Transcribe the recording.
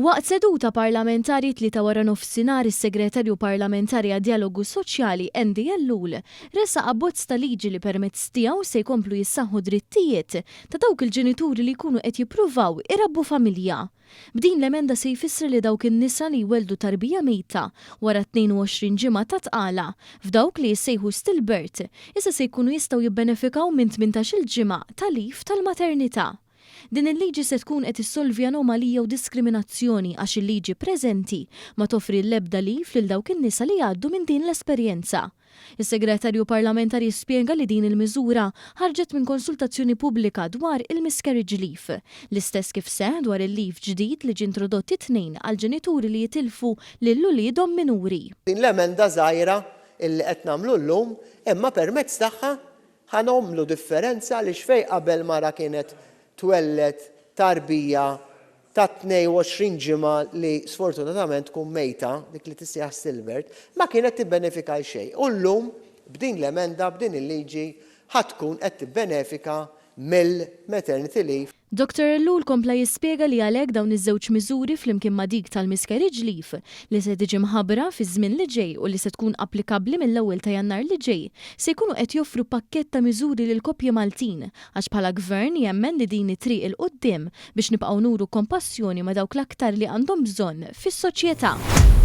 Waqt seduta parlamentari t-Tlieta waranofsinhar is-Segretarju Parlamentari għad-Djalogu Soċjali Andy Ellul ressaq abbozz ta' liġi li permezz tiegħu se jkomplu jissaħħu drittijiet ta' dawk il-ġenituri li jkunu qed jippruvaw irabbu familja. B'din l-emenda se jfisser li dawk in-nisa li jwelldu tarbija mejta wara 22 ġimgħa ta' tqala, f'dawk li jissejħu stillbirth, issa se jkunu jistgħu jibbenefikaw minn 18-il ġimgħa ta' leave tal-maternità. Din il-liġi se tkun qed issolvi anomalija u diskriminazzjoni għax il-liġi preżenti ma toffri l-ebda leave lil dawk in-nisa li jgħaddu minn din l-esperjenza. Is-Segretarju Parlamentari spjega li din il-miżura ħarġet minn konsultazzjoni pubblika dwar il-miscarriage leave, l-istess kif seħħ dwar il-leave ġdid li ġie introdott it-Tnejn għall-ġenituri li jitilfu lil uliedhom minuri. Din l-emenda żgħira illi qed nagħmlu llum imma permezz tagħha Ħa nagħmlu differenza għaliex fejn qabel mara kienet twelled tarbija ta' 22 ġimgħa li sfortunatament tkun mejta, dik li tissejjaħ stillbirth, ma kienet tibbenefika għal xejn. U llum b'din l-emenda, b'din il-liġi ħa tkun qed tibbenefika mill-maternity leave. Dottor Ellul kompla jispjega li għalhekk dawn iż-żewġ miżuri flimkien ma' dik tal-miscarriage leave, li se tiġi mħabbra fiż-żmien li ġej u li se tkun applikabbli mill-ewwel ta' Jannar li ġej, se jkunu qed joffru pakkett ta' miżuri lill-koppji Maltin għax bħala Gvern jemmen li din hi triq 'il quddiem biex nibqgħu nuru kompassjoni ma' dawk l-aktar li għandhom bżonn fis-soċjetà.